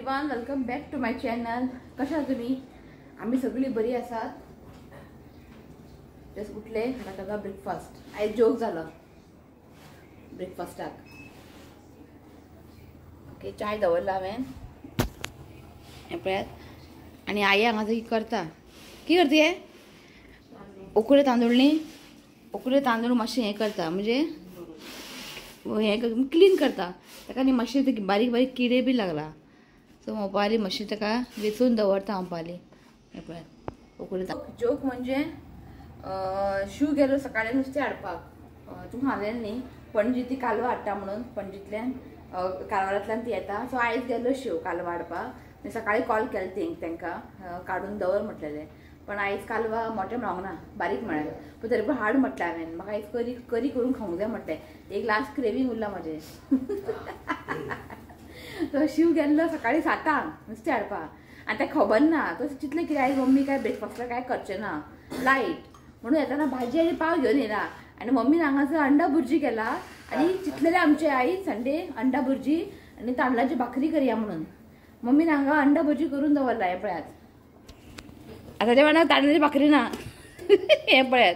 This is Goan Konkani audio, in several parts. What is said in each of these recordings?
Everyone, welcome back to my channel. कशा तुम्ही? आम्ही सगळी बरी आसात. जस्ट उठले, आता करता ब्रेकफास्ट. आयज जोक झालो ब्रेकफास्टाक. ओके, चाय दवरला हांवें हें पळयात. आनी आई हांगा कितें करता, कितें करता हे? उकडे तांदूळ न्ही, उकडे तांदूळ मातशें हें करता, म्हणजे हें क्लीन करता. ताका न्ही मातशें बारीक बारीक किडे बी लागला, सो मोपाली मातशें ताका वेचून दवरता मोपाली. हें पळयात उकडे. जोक म्हणजे शू गेलो सकाळी नुस्तें हाडपाक, तुमकां सांगलें न्ही पणजी ती कालवा हाडटा म्हणून, पणजींतल्यान कारवारांतल्यान ती येता. सो आयज गेलो शिव कालवा हाडपाक. सकाळी कॉल केले तांकां काडून दवर म्हटलेलें, पण आयज कालवा मोठें मेळोंक ना, बारीक मेळ्ळें. पूण तरी पण हाड म्हटलें हांवें, म्हाका आयज करी करी करून खावंक जाय म्हटलें. एक लास्ट क्रेवींग उरला म्हजें. तो शिव गेल्लो सकाळी 7 नुस्तें हाडपाक, आनी ताका खबर ना. तो चिंतलें कितें आयज मम्मी काय ब्रेकफास्टाक काय करचें ना, लायट म्हणून येताना भाजी आनी पाव घेवन येयला. आनी मम्मीन हांगासर अंडा भुर्जी केला आनी चिंतलेलें आमचें आयज संडे अंडा भुर्जी आनी तांदळाची भाकरी करया म्हणून. मम्मीन हांगा अंडा भुर्जी करून दवरला. हें पळयात, आतां ते म्हणा तांदळाची भाकरी ना. हें पळयात,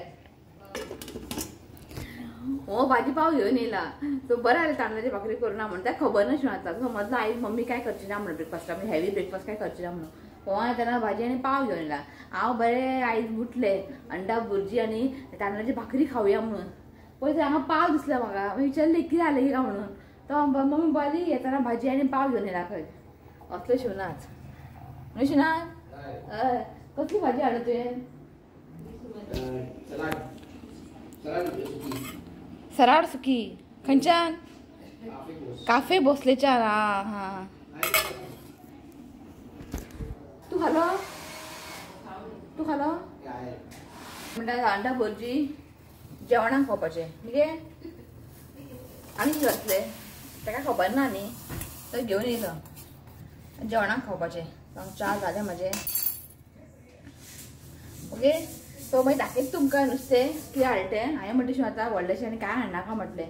हो भाजी पाव घेवन येयला. सो बरें जालें तांदळाची भाकरी करूं ना म्हणून, ताका खबर नाशिल्लें. आतां समजलां आयज मम्मी काय करची ना म्हणून ब्रेकफास्टाक, म्हणजे हेवी ब्रेकफास्ट काय करची ना म्हणून. हो येताना भाजी आनी पाव घेवन येयला. हांव बरें आयज उठलें अंडा भुर्जी आनी तांदळाची भाकरी खावया म्हणून. पळय हांगा पाव दिसला म्हाका, हांवें विचारलें कितें जालें काय म्हणून. तो मम्मी बोली येताना भाजी आनी पाव घेवन येयला खंय. असले शिवनाच न्हू शिवनाथ, हय कसली भाजी हाडला तुवें? सराड सुकी. खंयच्यान? काफे भोसलेच्यान. आं हां, तूं खालो? तूं खालो म्हणटा अंडा भुर्जी जेवणाक खावपाचें मगे. आनी कितें जातलें ताका खबर ना न्ही, तो घेवन येयलो जेवणाक खावपाचें. च्या जालें म्हजें. ओके, सो मागीर दाखयता तुमकां नुस्तें कितें हाडलें तें. हांवें म्हणलें आतां व्हडलेशें आनी कांय हाडनाका म्हटलें.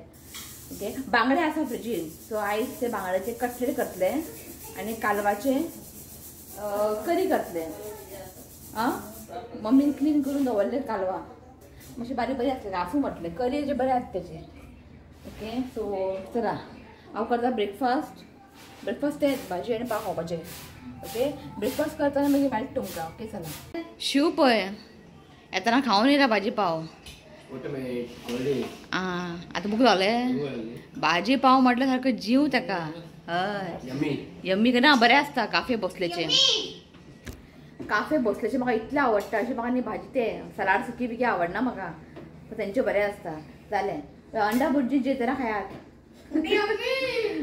ओके, बांगडे आसा फ्रिजीन, सो आयज ते बांगड्याचे कटलेट करतले आनी कालवाचे करी करतले. आं, मम्मीन क्लीन करून दवरले कालवा, मातशें बारीक बारीक आसलें, आसूं म्हटलें, करयेचे बरें आसता तेचे. ओके, सो चला हांव करता ब्रेकफास्ट. ब्रेकफास्ट तेंच भाजी आनी पाव खावपाचें. ओके, ब्रेकफास्ट करतना मागीर मेळटा तुमकां. ओके चला. शिव पळय येताना खावन येयला भाजी पाव. आं, आतां भूक लागले. भाजी पाव म्हटल्यार सारको जीव ताका. हय, यम्मी ना, बरें आसता काफे भोसलेचे. काफे भोसलेचे म्हाका इतलें आवडटा. अशें म्हाका न्ही भाजी ते सलाड सुकी बिकी आवडना म्हाका, पूण तेंचें बरें आसता. जालें, अंडा भुर्जी जेतना खायात.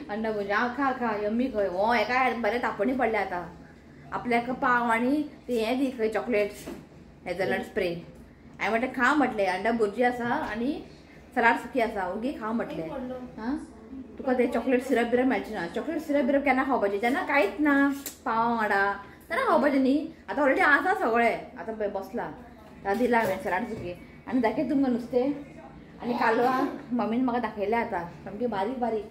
अंडा भुर्जी आं, खा खा, यम्मी खंय. हो एका बरें तापणी पडलें आतां आपल्याक पाव आनी ते हें दी खंय चॉकलेट्स हेजलनट स्प्रे. हांवें म्हटलें खा म्हटलें, अंडा भुर्जी आसा आनी सलाड सुकी आसा, ओगी खा म्हटलें. आं, तुका ते चॉकलेट सिरप बिरप मेळचें ना. चॉकलेट सिरप बिरप केन्ना खावपाचें? जेन्ना कांयच ना पाव वांगडा तेन्ना खावपाचें न्ही. आतां ऑलरेडी आसा सगळें, आतां पळय बसला आतां दिला हांवें सलाड सुकी. आनी दाखयता तुमकां नुस्तें आनी कालवा मम्मीन म्हाका दाखयलें आतां, सामकें बारीक बारीक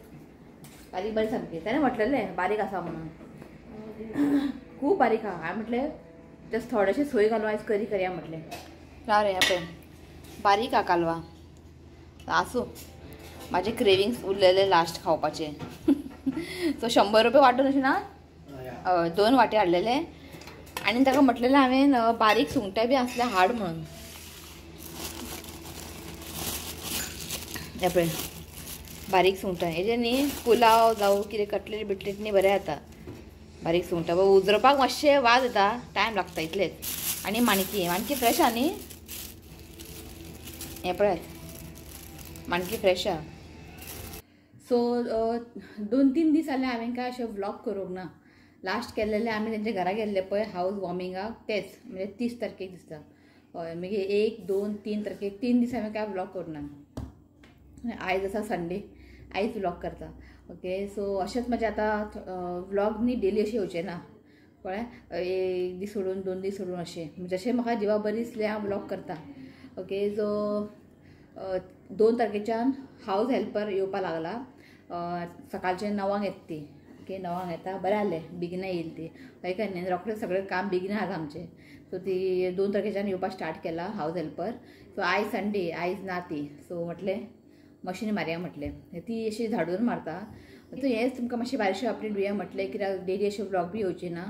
बारीक बारीक सामकें. ताणें म्हटलेलें बारीक आसा म्हणून, खूब बारीक आहा. हांवें म्हटलें जस्ट थोडेशें सोय घालून आयज करी करया म्हटलें. राव रे, पळय बारीक आहा कालवा. आसूं, म्हाजे क्रेविंग्स उरलेले लास्ट खावपाचे. सो 100 रुपये वांटून अशें ना, 2 वाटे हाडलेले. आनी ताका म्हटलेलें हांवें बारीक सुंगटां बी आसल्यार हाड म्हणून. हें पळय बारीक सुंगटां, हेजे न्ही पुलाव जावं कितें कटलेट बिटलेट न्ही बरें जाता. बारीक सुंगटां उजरोवपाक मातशें वाज येता, टायम लागता इतलेंच. आनी माणकी, माणकी फ्रेश आहा न्ही, हें पळयात माणकी फ्रेश आहा. सो 2-3 दीस जाले हांवें काय अशें व्लॉग करूंक ना. लास्ट केल्लेले आमी तेंच्या घरा गेल्ले पळय हावस वॉर्मिंगाक, तेच म्हणजे 30 तारखेक दिसता. हय, मागीर 1, 2, 3 तारखेक 3 दीस हांवें काय व्लॉग करूंक ना. आयज आसा संडे, आयज व्लॉग करता. ओके, सो अशेंच म्हजें आतां व्लॉग न्ही डेली अशें येवचें ना, कळ्ळें? एक दीस सोडून 2 दीस सोडून अशें जशें म्हाका जिवा बरी दिसलें हांव व्लॉग करता. ओके, सो 2 तारखेच्यान हावस हेल्पर येवपा लागला. सकाळचे 9 येता ती. ओके 9 येता बरें जालें बेगिना येयली ती हय काय न्ही रोखडें सगळें काम बेगिना आसा आमचें. सो ती 2 तारखेच्यान येवपाक स्टार्ट केला हावज हेल्पर. सो आयज संडे आयज ना ती. सो म्हटलें मशीन मारया म्हटलें ती अशी झाडून मारता. सो हेंच तुमकां मातशें बारीकशें अपडेट दिवया म्हटलें कित्याक डेली अशें व्लॉग बी येवचे ना.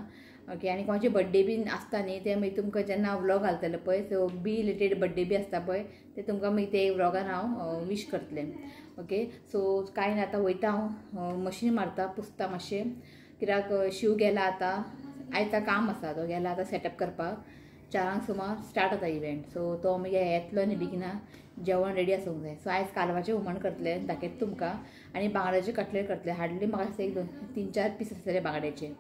ओके आनी कोणाचे बड्डे बीन आसता न्ही ते मागीर तुमकां जेन्ना हांव व्लॉग घालतलें पळय सो बी रिलेटेड बड्डे बी आसता पळय ते तुमकां मागीर ते व्लॉगान हांव विश करतलें. ओके सो कांय ना आतां वयता हांव मशीन मारता पुसता मातशें कित्याक शिव गेला आतां आयज काम आसा तो गेला आतां सेटअप करपाक 4 सुमार स्टार्ट जाता इव्हेंट. सो तो मागीर येतलो न्ही बेगिना जेवण रेडी आसूंक जाय. सो आयज कालवाचें हुमण करतलें दाखयता तुमकां आनी बांगड्याचे कटलेट करतलें. हाडली म्हाका 1 2 3 4 पीस आसतले बांगड्याचे.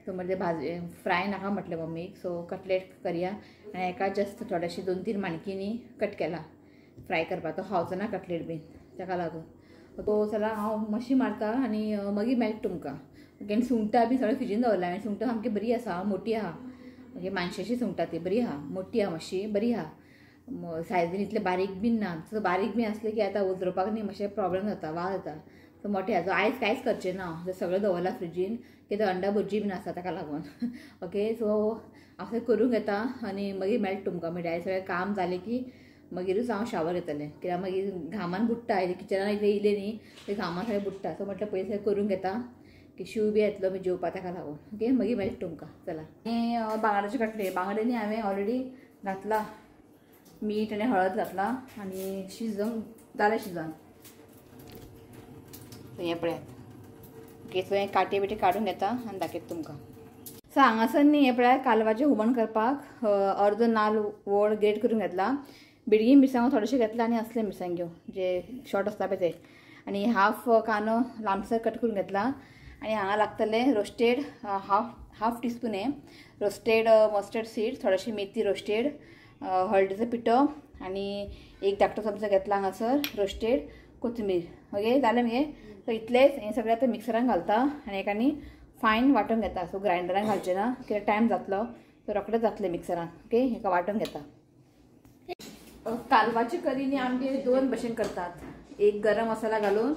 सो म्हटलें भाजी फ्राय नाका म्हटलें मम्मीक. सो कटलेट करया आनी एका जस्ट थोडेशे 2 3 माणकींनी कट केला फ्राय करपाक. तो खावचो ना कटलेट बीन ताका लागून. सो चला हांव मातशी मारता आनी मागीर मेळटा तुमकां. ओके आनी सुंगटां बी सगळें फ्रिजीन दवरलां हांवें. सुंगटां सामकी बरी आसा मोटी आहा. ओके मानशेची सुंगटां ती बरी आहा मोटी आहा मातशी बरी आहा सायज बीन इतलें बारीक बीन ना. सो बारीक बीन आसलें की आतां उजरोवपाक न्ही मातशें प्रोब्लेम जाता वाज जाता. सो मोठे आहा. सो आयज कांयच करचें ना सगळें दवरलां फ्रिजीन कित्याक अंडा भुरजी बीन आसा ताका लागून. ओके सो हांव करूंक येता आनी मागीर मेळटा तुमकां. म्हणल्यार आयज सगळें काम जालें की मागीरूच हांव शावर घेतलें कित्याक मागीर घामान बुडटा किचनान इतलें येयलें न्ही ते घामान सगळें बुडटा. सो म्हटलें पयलीं सगळें करूंक घेता की शिव बी येतलो मागीर जेवपा ताका लागून. ओके मागीर मेळटा तुमकां. चला हें बांगड्याचे कटले बांगडे न्ही हांवें ऑलरेडी घातला मीठ आनी हळद घातला आनी शिजोवंक जालें शिजोवन. हें पळयात. ओके सो हें काटे बिटे काडून घेता आनी दाखयता तुमकां. सो हांगासर न्ही हें पळयात कालवाचें हुमण करपाक अर्दो नाल्ल वोळ ग्रेट करून घेतला बिडगी मिरसांगो थोडेशें घेतला आनी असले मिरसांग्यो जे शॉर्ट आसता पळय ते आनी हाफ कांदो लांबसर कट करून घेतला आनी हांगा लागतले रोस्टेड हाफ टीस्पून हें रोस्टेड मस्टर्ड सीड थोडेशी मेथी रोस्टेड हळदीचो पिठो आनी एक धाकटो चमचो घेतला हांगासर रोस्टेड कोथमीर. ओके जालें मगे. सो इतलेंच हें सगळें आतां मिक्सरान घालता आनी एकानी फायन वांटून घेता. सो ग्रायंडरान घालचें ना कित्याक टायम जातलो सो रोखडेंच जातलें मिक्सरान. ओके हेका वांटून घेता. कालवाची करी न्ही आमगे 2 भशेन करतात. एक गरम मसाला घालून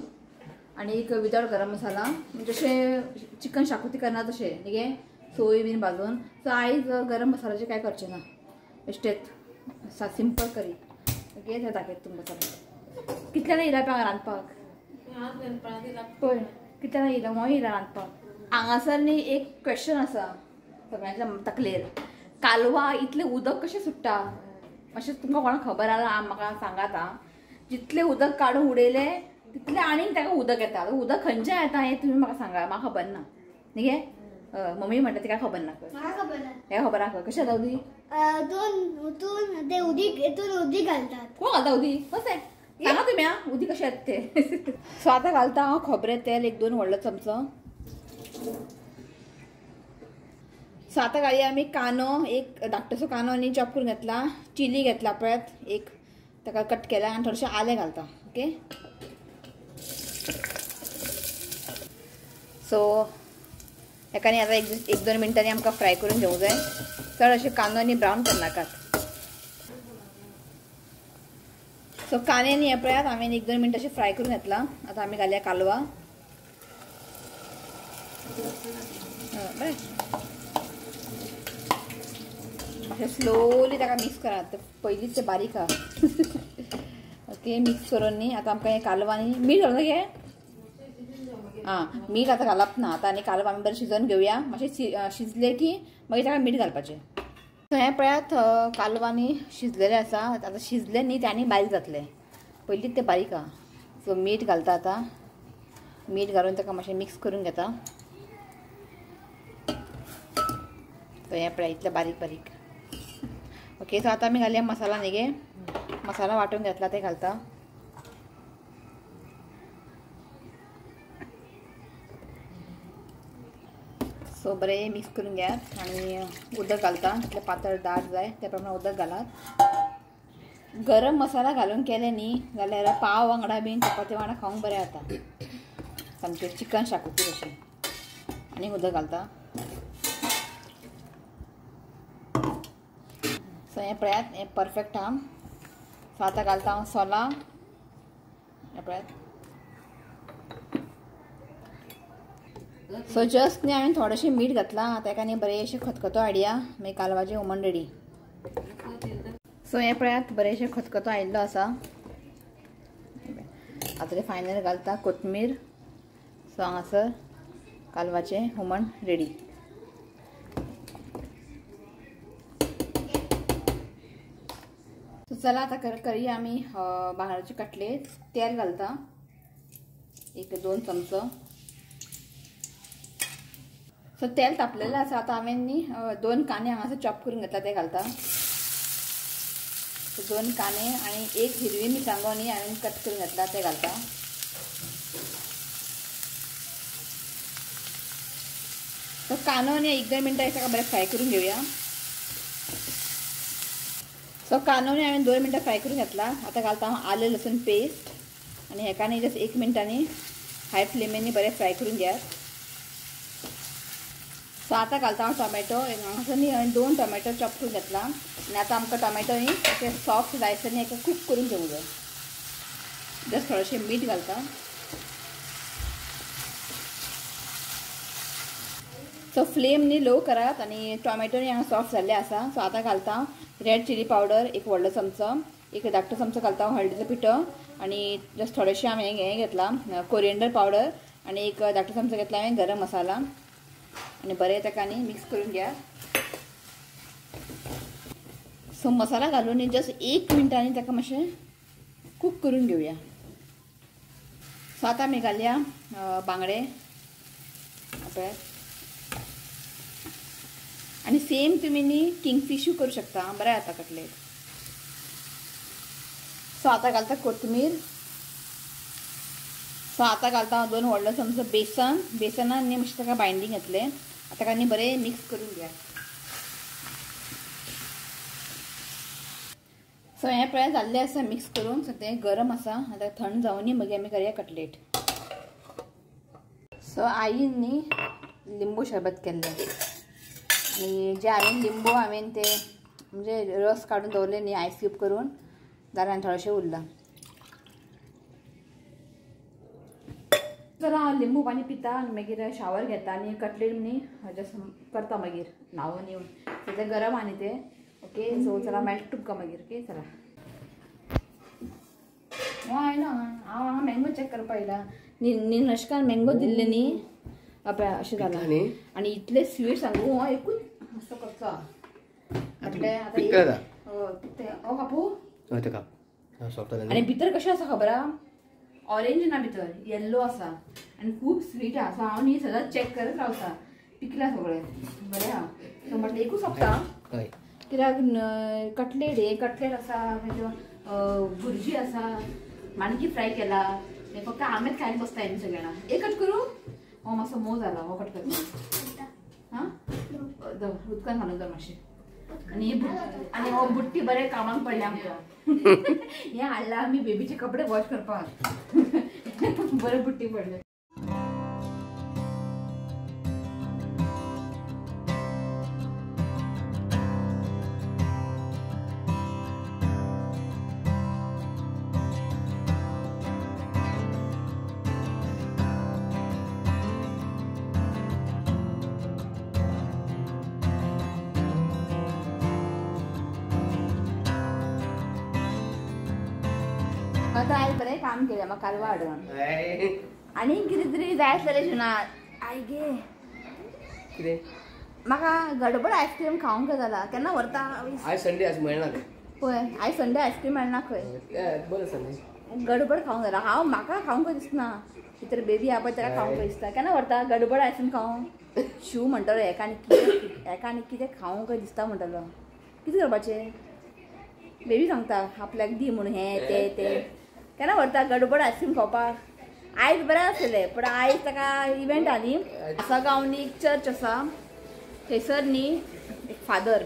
आनी एक विदाउट गरम मसाला जशें चिकन शाकुती करना तशें न्ही गे सोय बीन भाजून. सो आयज गरम मसाल्याचें कांय करचें ना बेश्टेच सिंपल करी. ओके तें दाखयता तुमकां. चला कितल्यान येयला पळय हांगा रांदपाक पळय कितल्यान येयला हांव येयला रांदपाक. हांगासर न्ही एक क्वेश्चन आसा सगळ्यांच्या तकलेर कालवा इतलें उदक कशें सुट्टा मातशें तुमकां कोणाक खबर आसा म्हाका सांगात आं. जितलें उदक काडून उडयलें तितलें आनीक ताका उदक येता. उदक खंयचें येता हें तुमी म्हाका सांगा म्हाका खबर ना न्ही गे. मम्मी म्हणटा तिका खबर ना. हें खबर ना कशें जाता उदीक घालतात कोण घालता उदीक कशें सांगा तुमी आं उदीक कशें येता तें. सो आतां घालता हांव खोबरें तेल 1 2 व्हडलो चमचो. सो आतां घालया आमी कांदो एक धाकटोसो कांदो आनी चॉप करून घेतला चिली घेतला पळयात एक ताका कट केला आनी थोडेशें आलें घालता. ओके सो हेका न्ही आतां 1 2 मिनटांनी आमकां फ्राय करून घेवंक जाय. चड अशें कांदो न्ही ब्रावन करनाकात. सो कांदे न्ही हें पळयात हांवें 1 2 मिनट अशें फ्राय करून घेतला. आतां आमी घालया कालवा. बरें अशें स्लोली ताका मिक्स करात पयलींच तें बारीक आहा. ओके मिक्स करून न्ही आतां आमकां हें कालवा न्ही मीठ घालूं गे आं मीठ आतां घालप ना. आतां आनी कालवा आमी बरें शिजोवन घेवया मातशें शिजलें की मागीर ताका मीठ घालपाचें. सो हें पळयात कालवा न्ही शिजलेलें आसा. आतां शिजलें न्ही तें आनी बारीक जातलें पयलींच तें बारीक आहा. सो मीठ घालता आतां मीठ घालून ताका मातशें मिक्स करून घेता. सो हें पळया इतलें बारीक बारीक. ओके सो आतां आमी घालया मसाला न्ही गे मसाला वांटून घेतला ते घालता. सो बरें मिक्स करून घेयात आनी उदक घालता तितलें पातळ दाट जाय त्या प्रमाणे उदक घालात. गरम मसाला घालून केलें न्ही जाल्यार पाव वांगडा बीन चपाती वांगडा खावंक बरें जाता सामकें चिकन शाकुती कशें. आनी उदक घालता. सो हें पळयात हें परफेक्ट आहा. सो आतां घालता हांव सोलां हें पळयात. सो जस्ट न्ही हांवें थोडेशें मीठ घातलां, ताका न्ही बरेंशें खतखतो हाडया, मागीर कालवाचें हुमण रेडी. सो हें पळयात बरेंशें खतखतो आयिल्लो आसा. आतां तें फायनल घालता कोथमीर. सो हांगासर कालवाचें हुमण रेडी. सो चला आतां करया आमी बांगड्याची कटलेट. तेल घालता 1-2 चमचो. सो तेल तापलेलें आसा. आतां हांवें न्ही 2 कांदे हांगासर चॉप करून घेतला ते घालता. सो 2 कांदे आनी 1 हिरवी मिरसांगो न्ही हांवें कट करून घेतला ते घालता. सो कांदो न्ही 1-2 मिनटां ताका बरें फ्राय करून घेवया. सो कांदो न्ही हांवें 2 मिनटां फ्राय करून घेतला. आतां घालता हांव आलें लसूण पेस्ट आनी हेका न्ही जस्ट 1 मिनटांनी हाय फ्लेमीनी बरें फ्राय करून घेयात. सो आतां घालता हांव टोमॅटो. हांगासर न्ही हांवें 2 टोमॅटो चॉप करून घेतला आनी आतां आमकां टोमॅटो न्ही अशें सॉफ्ट जायसर न्ही हेका कूक करून घेवंक जाय. जस्ट थोडेशें मीठ घालता. सो फ्लेम न्ही लो करात आनी टोमॅटो न्ही हांगा सॉफ्ट जाल्ले आसा. सो आतां घालता रेड चिली पावडर 1 व्हडलो चमचो, 1 धाकटो चमचो घालता हळदीचो पिठो आनी जस्ट थोडेशें हांवें हें घेतलां कोरिएंडर पावडर आनी 1 धाकटो चमचो घेतला हांवें गरम मसाला आनी बरें ताका न्ही मिक्स करून घेया. सो मसाला घालून न्ही जस्ट 1 मिनटांनी ताका मातशें कूक करून घेवया. सो आतां आमी घालया बांगडे पळयात आनी सेम तुमी न्ही किंगफिशूय करूं शकता, बरें जाता कटलेट. सो आतां घालता कोथमीर. सो आतां घालता 2 व्हडलो चमचो बेसन. बेसनान न्ही मातशें ताका बायंडींग येतलें. आतां ताका न्ही बरें मिक्स करून घेया. सो हें पळय जाल्लें आसा मिक्स करून. सो तें गरम आसा, आतां थंड जावनी मागीर आमी करया कटलेट. सो आईन न्ही लिंबू शरबत केल्लें आनी जे हांवें लिंबू हांवें ते म्हणजे रस काडून दवरले न्ही आयस क्यूब करून, जाल्यार थोडेशें उरलां. चला हांव लिंबू पाणी पिता आनी मागीर शावर घेता आनी कटलेट न्ही जस्ट करता मागीर न्हांवून येवन. सो तें गरम आनी तें ओके. सो चला मेळटा तुमकां मागीर. ओके चला. हय ना हांव हांगा मँगो चॅक करपा येयला. न्ही नश्कान मँगो दिल्ले न्ही पळय अशें जालां आनी इतलें स्वीट सांगू हो एकूच मस्त करचो म्हटलें आतां हो कापू. आनी भितर कशें आसा खबर आहा, ऑरेंज ना भितर येल्लो आसा आनी खूब स्वीट आसा. हांव न्ही सदांच चॅक करत रावता पिकला सगळें बरें आहा. सो म्हटलें एकूच सोंपता कित्याक कटलेट हे कटलेट आसा, मागीर भुरजी आसा, माणकी फ्राय केला, हे फक्त आमेच खायन बसता आमी सगळ्यांना. एक कट करूं हो मातसो मोव जाला, हो कट करता हां उदकान घालून दवर मातशें. आनी आनी हो बुट्टी बरें कामाक पडलें आमकां. हें हाडलां आमी बेबीचे कपडे वॉश करपाक. बरें बुट्टी पडलें. आतां आयज बरें काम केलें म्हाका कालवा हाडून आनी कितें तरी जाय आसलेलें शिवनाथ. I गे कितें म्हाका गडबड आयस्क्रीम खावंक जाला. केन्ना व्हरता? आयज संडे आयज मेळना तें. पळय आयज संडे आयस्क्रीम मेळना खंय. बरें संडे गडबड खावंक जाला. हांव म्हाका खावंक दिसना, भितर बेबी आहा पळय ताका खावंक दिसता. केन्ना व्हरता गडबड आयस्क्रीम खावंक? शिव म्हणटलो हेका आनी कितें हेका आनी कितें खावंक दिसता म्हणटलो. कितें करपाचें? बेबी सांगता आपल्याक दी म्हणून हें तें तें. केन्ना व्हरता गडबड आयस्क्रीम खावपाक? आयज बरें आसलें पूण आयज ताका इव्हेंट आहा न्ही. आसागांव न्ही एक चर्च आसा, थंयसर न्ही एक फादर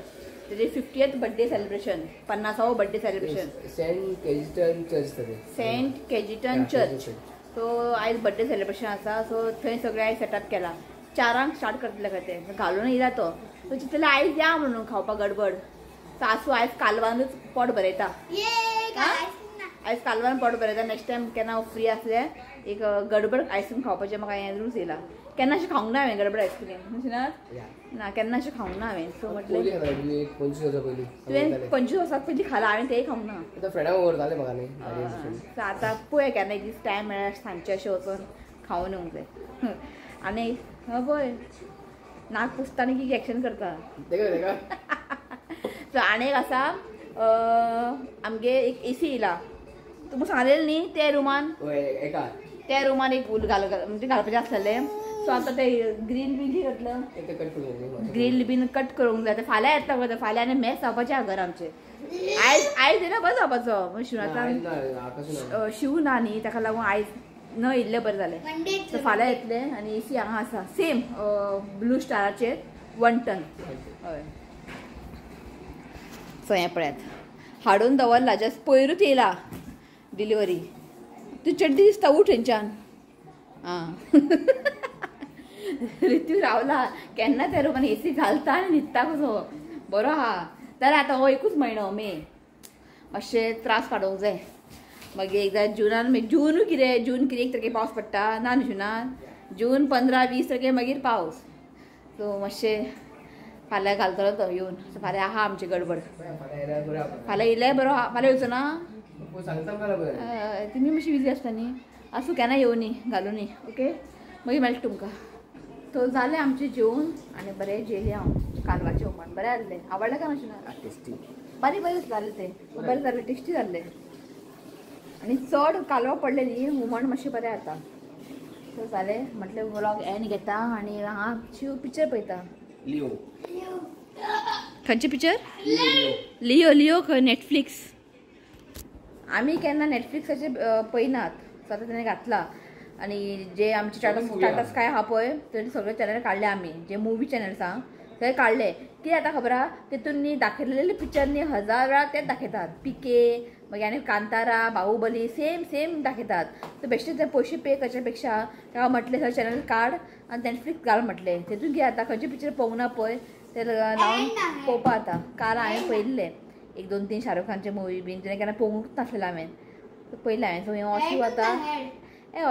तेजे 50th birthday celebration, 50वो birthday celebration. Saint Cajetan church. Saint Cajetan church. So आयज बर्थडे सेलिब्रेशन आसा. सो थंय सगळें आयज सेटअप केला. 4 स्टार्ट करतले खंय तें घालून येयला तो. सो चिंतलें आयज या म्हणून खावपाक गडबड. सासू आयज कालवानूच पोट भरयता. आयज कालवान पोट बरें जाता. नेक्स्ट टायम केन्ना फ्री आसलें एक गडबड आयस्क्रीम खावपाचें म्हाका हें रूच येयला. केन्ना अशें खावंक ना हांवें गडबड आयस्क्रीम ना ना केन्ना अशें खावंक ना हांवें. सो म्हटलें तुवें 25 वर्सां पयलीं खालां, हांवें तेंय खावंक ना. सो आतां पळय केन्ना एक दीस टायम मेळ्ळ्यार सांजचें अशें वचून खावन येवंक जाय. आनी पळय नाक पुसता आनी की एक्शन करता. सो आनी एक आसा आमगे एक एसी येयला, तुमकां सांगलेलें न्ही त्या रुमान, त्या रुमान एक उल घाल म्हणजे घालपाचें आसलेलें. सो आतां ते ग्रील बीन कितें करतलें, ग्रील बीन कट करूंक जाय. फाल्यां येता गो, फाल्यां आनी मॅस जावपाचें आहा घर आमचें. आयज आयज येयला बरें जावपाचो, शिवनाथान शिव ना न्ही ताका लागून आयज न येयल्लें बरें जालें. सो फाल्यां येतलें. आनी एसी हांगा आसा सेम ब्लू स्टाराचेर 1 टन. हय सो हें पळयात हाडून दवरला, जस्ट पयरूच येयला डिलिव्हरी. तूं चड्डी दिसता उठ हेंच्यान. आं रितू रावला केन्ना त्या रुमान एसी घालता आनी न्हिदता कसो बरो आहा. तर आतां हो एकूच म्हयनो मे मातशें त्रास काडूंक जाय. मागीर एकदां जुनान, मागीर जूनूय कितें, जून कितें 1 तारखेक पावस पडटा ना न्ही जुनान, जून 15-20 तारखेक मागीर पावस. सो मातशें फाल्यां घालतलो तो येवन. सो फाल्यां आहा आमची गडबड. फाल्यां येयल्यार बरो आहा. फाल्यां येवचो ना तुमी मातशी बिजी आसता न्ही. आसूं केन्ना येवं न्ही घालूं न्ही. ओके मागीर मेळटा तुमकां. सो जालें आमचें जेवण आनी बरें जेयलें हांव. कालवाचें हुमण बरें आहलें, आवडलें काय मातशें टेस्टी, बारीक बारीक जालें तें, बरें जालें, टेस्टी जाल्लें. आनी चड कालवा पडलें न्ही हुमण मातशें बरें जाता. सो जालें म्हटलें व्लॉग एंड घेता आनी हांगा शिव पिक्चर पळयता. लिओ खंयचें पिक्चर? लिओ. लिओ खंय नेटफ्लिक्स. आमी केन्ना नेटफ्लिक्साचेर पळयनात. सो आतां तेणें घातला. आनी जे आमचे टाटा स्काय आहा पळय ते सगळे चॅनल काडले आमी, जे मुवी चॅनल्स आहा ते काडले. कितें जाता खबर आहा, तेतून न्ही दाखयलेले पिक्चर न्ही 1000 वेळा तेच दाखयतात. पिके मागीर आनी कांतारा, बाहुबली सेम सेम दाखयतात. सो बेश्टे ते पयशे पे करच्या पेक्षा ताका म्हटलें सगळे चॅनल काड आनी नेटफ्लिक्स घाल म्हटलें. तेतून कितें जाता खंयचें पिक्चर पळोवंक ना पळय ते लावन पळोवपा जाता. काल हांवें पळयल्लें 1 2 3 शाहरुख खानचे मुवी बीन, तेणें केन्ना पळोवंकूच नासलेलें हांवें, पळयलें हांवें. सो हें अशें वता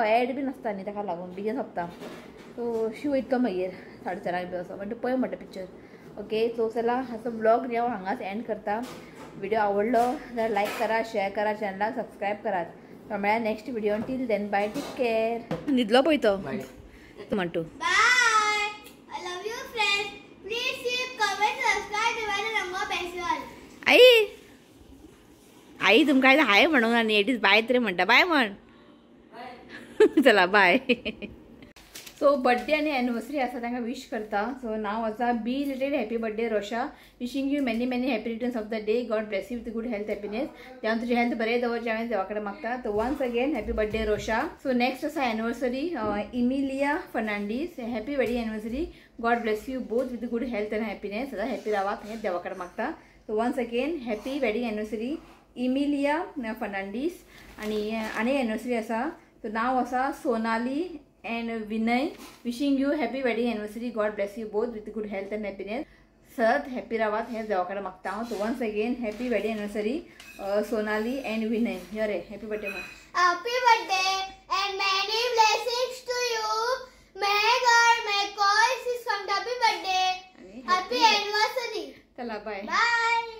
एड बीन आसता न्ही ताका लागून बेगीन सोंपता. सो शिव वयतलो मागीर 4:30 बी असो म्हणटा पळय म्हणटा पिक्चर. ओके सो चला हाचो व्लॉग न्ही हांव हांगाच एंड करता. व्हिडिओ आवडलो जाल्यार लायक करा, शेअर करा, चॅनलाक सबस्क्रायब करात. मेळ्या next video. Till then bye, take care. न्हिदलो पळय तो म्हणटू. आई आई तुमकां हाय म्हणूंक ना न्ही, एटीज बाय तरी म्हणटा, बाय म्हण. चला बाय. सो बर्थडे आनी एनिवर्सरी आसा तांकां विश करता. सो नांव आसा belated happy birthday Rosha, wishing you many many happy returns of the day, God bless you with good health happiness. देवान तुजी हेल्थ बरें दवरचें हांवें देवा कडेन मागता. So once again happy birthday Rosha. So next आसा anniversary Emilia Fernandes, happy wedding anniversary, God bless you both with good health and happiness. सदां हॅपी रावात हें देवा कडेन मागता. So once again happy wedding anniversary Emilia Fernandes. आनी आनी एनिवर्सरी आसा, सो नांव आसा Sonali and Vinay, wishing you happy wedding anniversary, God bless you both with good health and happiness. सतत हॅपी रावात हें देवा कडेन मागता हांव. So once again happy wedding anniversary Sonali and Vinay. यो रे हॅपी बर्थडे म्हण. Happy birthday and many blessings to you. May God may call happy birthday, happy anniversary. चला बाय बाय.